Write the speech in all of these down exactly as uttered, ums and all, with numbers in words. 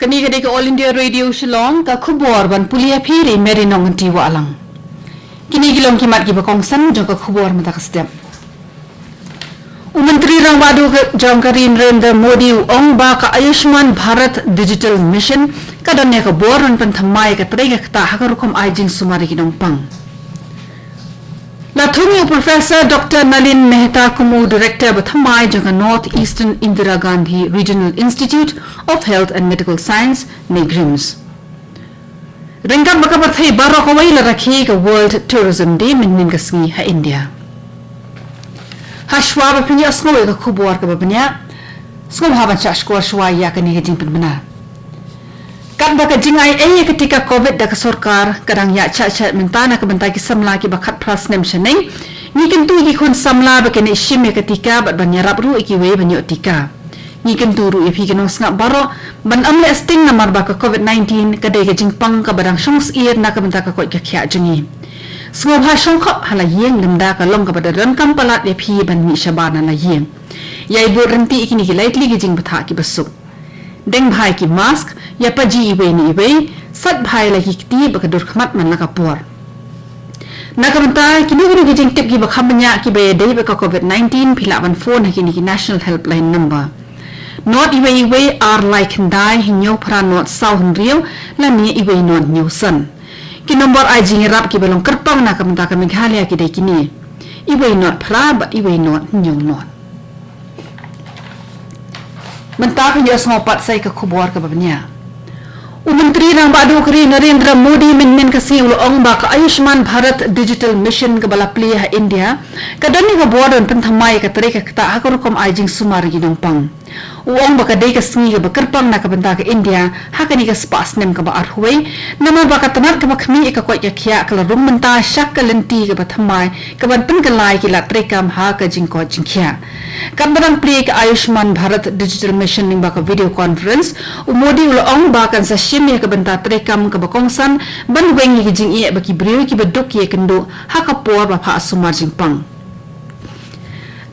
Kane ka dei ka All India Radio Shillong, ka khubor ban pule ïa phi da i Mary Nongkynrih Wahlang. Kine ki long ki mat kiba kongsan jong ka khubor mynta ka step. U Myntri Rangbah Duh jong ka ri Narendra Modi u ong ba ka Ayushman Bharat Digital Mission ka don ïa ka bor ban pynthymmai ïa ka trei ka ktah ha ka rukom ai jingsumar ïa ki nongpang. La thung ïa u Professor Doctor Nalin Mehta kum u Director ba thymmai jong ka North Eastern Indira Gandhi Regional Institute of Health and Medical Science, NEIGRIHMS. Ryngkat bad ka pyrthei baroh kawei, la rakhe ka World Tourism Day mynhynnin ka sngi ha India. Hashwa ba phin ïohsngew ïa ka khubor kaba bniah, sngewbha ban shah shkor shwa ïa kane ka jingpynbna. Katba ka jingai ei ïa ka tika Covid da ka sorkar ka dang ïaid shait shait mynta na ka bynta ki samla kiba khatphra snem shaneng, ngi kyntu ïa ki khun samla ba kin ïashim ïa ka tika bad ban ïarap ruh ïa kiwei ban ïoh tika. Ngi kyntu ruh ïa phi ki nongsngap baroh ban ym leh sting namar ba ka Covid nineteen ka dei ka jingpang kaba dang shong syier na ka bynta ka koit ka khiah jong ngi. Sngewbha shong khop ha la ïing lymda ka long kaba da donkam palat ïa phi ban mih shabar na la ïing. Ïai bud ryntih ïa kine ki lai tylli ki jingbthah kiba suk. Deng bha ïa ki mask, ïa paji iwei na iwei, sait bha ïa la ki kti bad ka dur khmat man la ka por. Na ka bynta kino kino ki jingtip kiba kham bniah kiba ïadei bad ka Covid nineteen, phi lah ban phone ha kine ki National Helpline number: nod iwei iwei ar lai khyndai hynñiew phra nod saw hynriew lane iwei nod hynñiew san. Ki nombor ai jingïarap kiba long kyrpang na ka bynta ka Meghalaya ki dei kine: iwei nod phra bad iwei nod hynñiew nod. Mynta phin ïohsngew pat sa ïa ka khubor kaba bniah. U Myntri Rangbah Duh ka ri Narendra Modi mynhynnin ka sngi u la ong ba ka Ayushman Bharat Digital Mission kaba la plie ha India ka don ïa ka bor ban pynthymmai ïa ka trei ka ktah ha ka rukom ai jingsumar ïa ki nongpang. U ong ba ka dei ka sngi kaba kyrpang na ka bynta ka India ha kane ka spah snem kaba arphew wei, namar ba ka tnat kaba khmih ïa ka koit ka khiah ka la rung mynta sha ka lynti kaba thymmai kaban pynkylla ïa ki lad treikam ha ka jingkoit jingkhiah. Katba dang plie ïa ka Ayushman Bharat Digital Mission lyngba ka video conference, u Modi u la ong ba kan sa shim ïa ka bynta treikam kaba kongsan ban weng ïa ki jingeh ba ki briew kiba duk ki ïakynduh ha ka por ba phah sumar jingpang.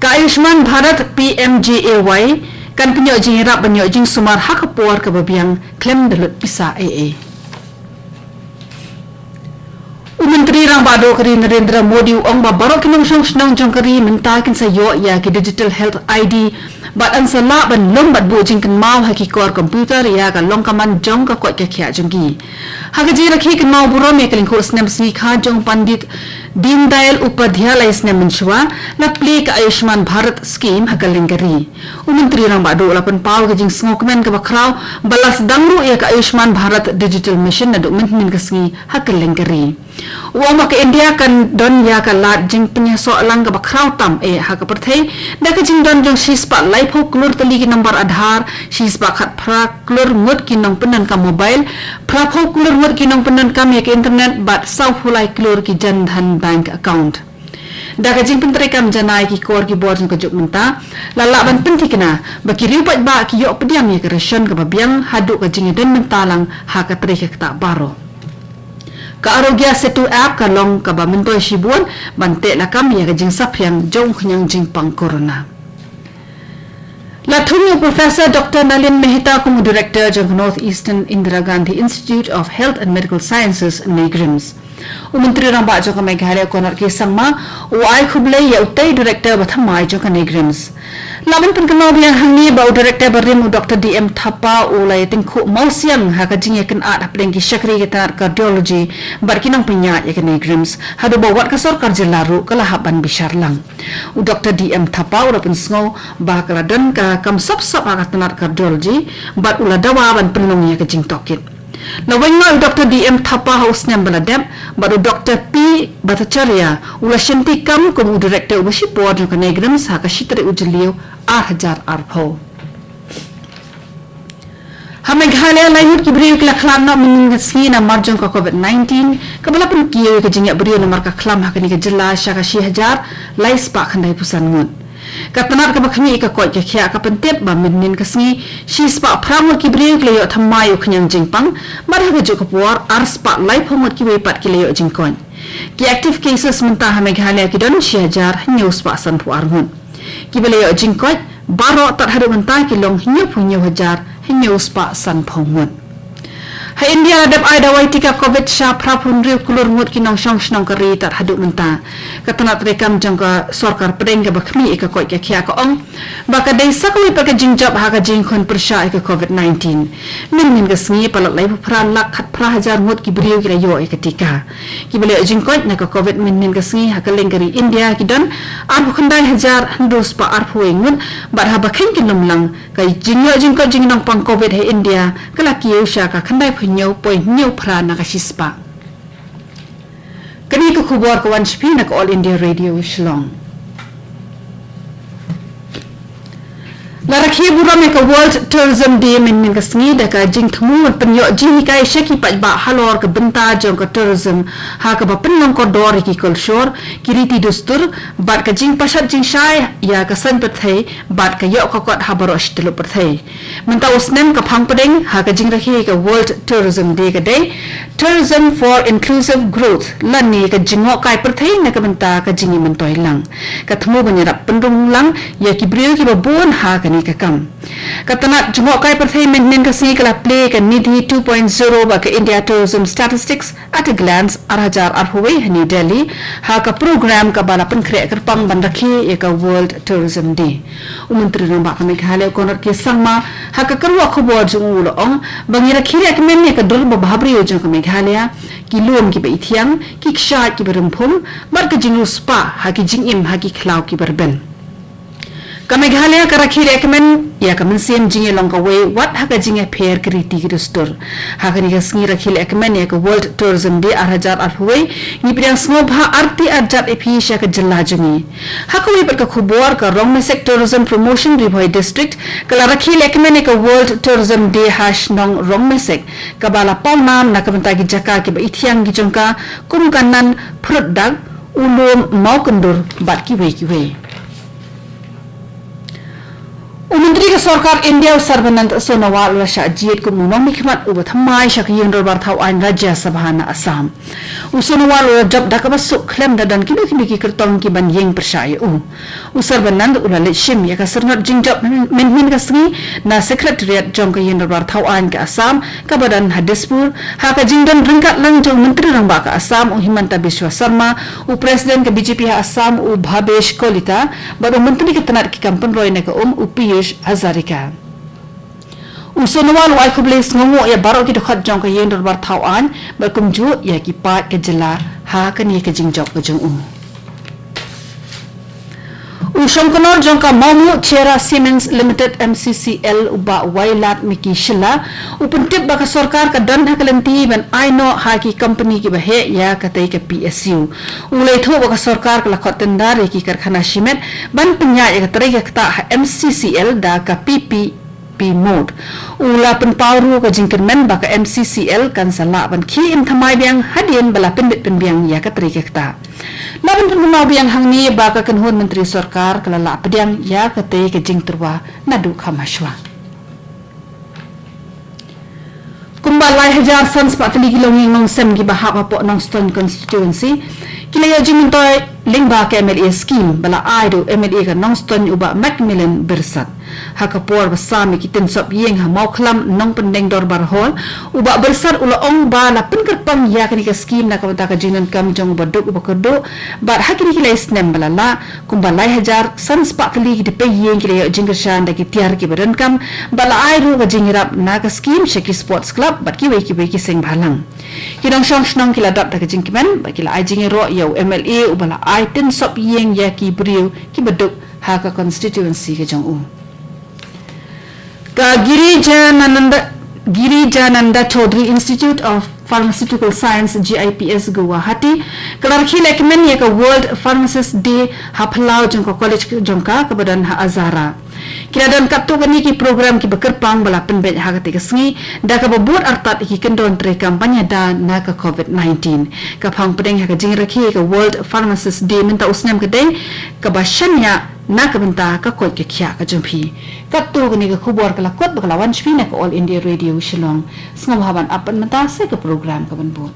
Ka Ayushman Bharat P M J A Y kan pynïoh jingïarap ban ïoh jingsumar ha ka por kaba biang khlem da lut pisa ei ei. U Myntri Rangbah Duh ka ri Narendra Modi u ong ba baroh ki nongshong shnong jong ka ri mynta kin sa ïoh ïa ki digital health I D bad yn sa lah ban lum bad buh jingkynmaw ha ki kor computer ïa ka long ka man jong ka koit ka khiah jong ki. Ha ka jingrakhe kynmaw burom ïa ka lyngkhuh snem sngi kha jong Pandit Deendayal Upadhyay lai snem mynshuwa, la plie ka Ayushman Bharat Scheme ha kylleng ka ri. U Myntri Rangbah Duh u la pynpaw ka jingsngewkmen kaba khraw ba la sdang ruh ïa ka Ayushman Bharat Digital Mission naduh mynhynnin ka sngi ha kylleng ka ri. U ong ba ka India kan don ïa ka lad jingpynïasoh lang kaba khraw tam eh ha ka pyrthei da ka jingdon jong shispah laiphew klur tylli ki nombar Aadhaar, shispah khatphra klur ngut ki nongpyndonkam mobile, phraphew klur ngut ki nongpyndonkam ïa ka internet bad sawphew lai klur ki Jan Dhan Bank account. Da ka jingpyntreikam janai ki kor ki bor jong ka juk mynta, la lah ban pynthikna ba ki riew paidbah ki ïoh pdiang ïa ka ration kaba biang haduh ka jingïadon mynta lang ha ka trei ka ktah baroh. Ka Aarogya Setu app ka long kaba myntoi shibun ban teh lakam ïa ka jingsaphriang jong u khñiang jingpang corona. La thung ïa u Professor Doctor Nalin Mehta kum u Director jong ka North Eastern Indira Gandhi Institute of Health and Medical Sciences, NEIGRIHMS. U Myntri Rangbah jong ka Meghalaya Conrad K Sangma u ai khublei ïa utei u Director ba thymmai jong ka NEIGRIHMS. La ban pynkynmaw biang hangne ba u Director barim u Doctor D M Thapa u la ïatyngkhuh mawsiang ha ka jingïakynad hapdeng ki shakri ka tnat cardiology bad ki nongpynïaid ïa ka NEIGRIHMS haduh ba wat ka sorkar jylla ruh ka la hap ban bishar lang. U Doctor D M Thapa u la pynsngew ba ka la don ka kam sop sop ha ka tnat cardiology bad u la dawa ban pynlong ïa ka jingtohkit. La weng noh u Doctor D M Thapa ha u snem ba la dep bad u Doctor P Bhattacharya u la shimti kam kum u Director uba shipor jong ka NEIGRIHMS ha ka shi tarik u Jylliew ar hajar arphew. Ha Meghalaya, lai ngut ki briew ki la khlad noh mynhynnin ka sngi namar jong ka Covid nineteen, kaba la pynkiew ïa ka jingïap briew namar ka khlam ha kane ka jylla sha ka shi hajar lai spah khyndai phew san ngut. Ka tnat kaba khmih ïa ka koit ka khiah ka pyntip ba mynhynnin ka sngi shi spah phra ngut ki briew ki la ïoh thymmai ïa u khñiang jingpang, bad ha kajuh ka por ar spah laiphew ngut kiwei pat ki la ïoh jingkoit. Ki active cases mynta ha Meghalaya ki don shi hajar hynñiew spah sanphew ar ngut. Kiba la ïoh jingkoit baroh tad haduh mynta ki long hynñiewphew hynñiew hajar hynñiew spah sanphew ngut. Ha India la dep ai dawai tika covid sha phra phew hynriew klur ngut ki nongshong shnong ka ri tad haduh mynta. Ka tnat treikam jong ka sorkar pdeng kaba khmih ïa ka koit ka khiah ka ong ba ka dei sa kawei pat ka jingjop ha ka jingkhun pyrshah ïa ka covid nineteen. Mynhynnin ka sngi palat laiphew phra lak khatphra hajar ngut ki briew ki la ïoh ïa ka tika. Kiba la ïoh jingkoit na ka covid mynhynnin ka sngi ha kylleng ka ri India ki don arphew khyndai hajar hynriew spah arphew wei ngut, bad haba kheiñ ki lum lang, ka jingïoh jingkoit jong ki nongpang covid ha India ka la kiew sha ka khyndai phew hynñiew point hynñiew phra na ka shispah. Kane ka khubor ka wan sha phi na ka All India Radio Shillong. La rakhe burom ïa ka World Tourism Day mynhynnin ka sngi da ka jingthmu ban pynïoh jinghikai sha ki paidbah halor ka bynta jong ka tourism, ha kaba pynlong kordor ïa ki kolshor, ki riti dustur, bad ka jingpashat jingshai ïa ka saiñ pyrthei bad ka ïoh ka kot ha baroh shi tyllup pyrthei. Mynta u snem ka phang pdeng ha ka jingrakhe ka World Tourism Day ka dei Tourism for Inclusive Growth, lane ka jingngokkai pyrthei na ka bynta ka jingïamyntoi lang. Ka thmu ban ïarap pynrung lang ïa ki briew kiba bun ha kane ka kam. Ka tnat jingngokkai pyrthei mynhynnin ka sngi ka la plie ka Nidhi two point zero bad ka India Tourism Statistics at a Glance ar hajar arphew wei ha New Delhi, ha ka program kaba la pynkhreh kyrpang ban rakhe ïa ka World Tourism Day. U Myntri Rangbah ka Meghalaya u Conrad K Sangma ha ka kyrwoh khubor jong u u la ong ba ngi rakhe lehkmen ïa ka dur babhabriew jong ka Meghalaya, ki lum kiba ithiang, ki kshaid kiba rymphum, bad ka jingriewspah ha ki jingim ha ki khlaw kiba rben. Ka Meghalaya ka rakhe lehkmen ïa ka mynsiem jingïalong kawei wat ha ka jingïapher ki riti ki dustur. Ha kane ka sngi rakhe lehkmen ïa ka World Tourism Day ar hajar arphew wei, ngi pdiang sngewbha arti arjat ïa phi sha ka jylla jong ngi. Ha kawei pat ka khubor, ka Rongmesek Tourism Promotion Ri Bhoi District ka la rakhe lehkmen ïa ka World Tourism Day ha shnong Rongmesek, kaba la pawnam na ka bynta ki jaka kiba ithiang ki jong ka, kum ka Nan Phrutdak, u lum Mawkyndur bad kiwei kiwei. U Myntri ka Sorkar India u Sarbanand Sonowal u la shah jied kum u nongmihkhmat uba thymmai sha ka Ïing Dorbar Thaw Aiñ Rajya Sabha na Assam. U Sonowal u la jop da kaba suk khlem da don kino kino ki kyrtong ki ban ïeng pyrshah ïa u. U Sarbanand u la leit shim ïa ka syrnod jingjop mynhynnin ka sngi na Secretariat jong ka Ïing Dorbar Thaw Aiñ ka Assam, kaba don ha Dispur, ha ka jingdon ryngkat lang jong u Myntri Rangbah ka Assam u Himanta Biswa Sarma, u President ka B J P ha Assam u Bhabesh Kalita, bad u Myntri ka tnat ki kam pynroi na ka um u Piyush Hazarika. U Sonowal u ai khublei sngewnguh ïa baroh ki dkhot jong ka Ïing Dorbar Thaw Aiñ bad kumjuh ïa ki paid ka jylla ha kane ka jingjop ka jong u. U shongknor jong ka Mawmuh Cherra Cements Limited, M C C L, u Bah Wailadmiki Shylla, u pyntip ba ka sorkar ka don ha ka lynti ban ai noh ha ki kompani kiba heh ïa katei ka P S U. U la ïathuh ba ka sorkar ka la khot tender ïa ki karkhana shimet ban pynïaid ïa ka trei ka ktah ha M C C L da ka P P P mode. U la pynpaw ruh ka jingkyrmen ba ka M C C L kan sa lah ban khie im thymmai biang hadien ba la pynbit pynbiang ïa ka trei ka ktah. La ban pynpaw biang hangne ba ka kynhun myntri sorkar ka la lah pdiang ïa katei ka jingtyrwa naduh kham hashwa. Kumba lai hajar san spah tylli ki longïing longsem kiba hap hapoh Nongstoiñ constituency ki la ïoh jingmyntoi lyngba ka M L A scheme ba la ai da u M L A ka Nongstoiñ u Bah Macmillan Byrsat. Ha ka por ba sam ïa ki tynsop ïing ha Mawkhlam Nongpyndeng Dorbar Hall, u Bah Byrsat u la ong ba la pynkyrpang ïa kane ka scheme na ka bynta ka jingdonkam jong u baduk u bakyrduh, bad ha kine ki lai snem ba la lah, kumba lai hajar san spah tylli ki dpei ïing ki la ïoh jingkyrshan da ki tiar kiba donkam, bad la ai ruh ka jingïarap na ka scheme sha ki sports club bad kiwei kiwei ki seng bhalang. Ki nongshong shnong ki la dap da ka jingkmen bad ki la ai jingïaroh ïa u M L A uba la ai tynsop ïing ïa ki briew kiba duk ha ka constituency ka jong u. Ka Girijananda, Girijananda Chaudhary Institute of Pharmaceutical Science, G I P S, Guwahati ka la rakhe lehkmen ïa ka World Pharmacist Day ha phyllaw jong ka college jong ka kaba don ha Azara. Ki la don katto katne ki program kiba kyrpang ba la pynbeit ha katei ka sngi da kaba bud artat ïa ki kyndon treikam ban ïada na ka covid nineteen. Ka phang pdeng ha ka jingrakhe ïa ka World Pharmacist Day mynta u snem ka dei kaba shaniah na ka bynta ka koit ka khiah ka jong phi. Katto katne ka khubor ka la kut bad ka la wan sha phi na ka All India Radio Shillong. Sngewbha ban ap pat mynta sa ka program kaban bud.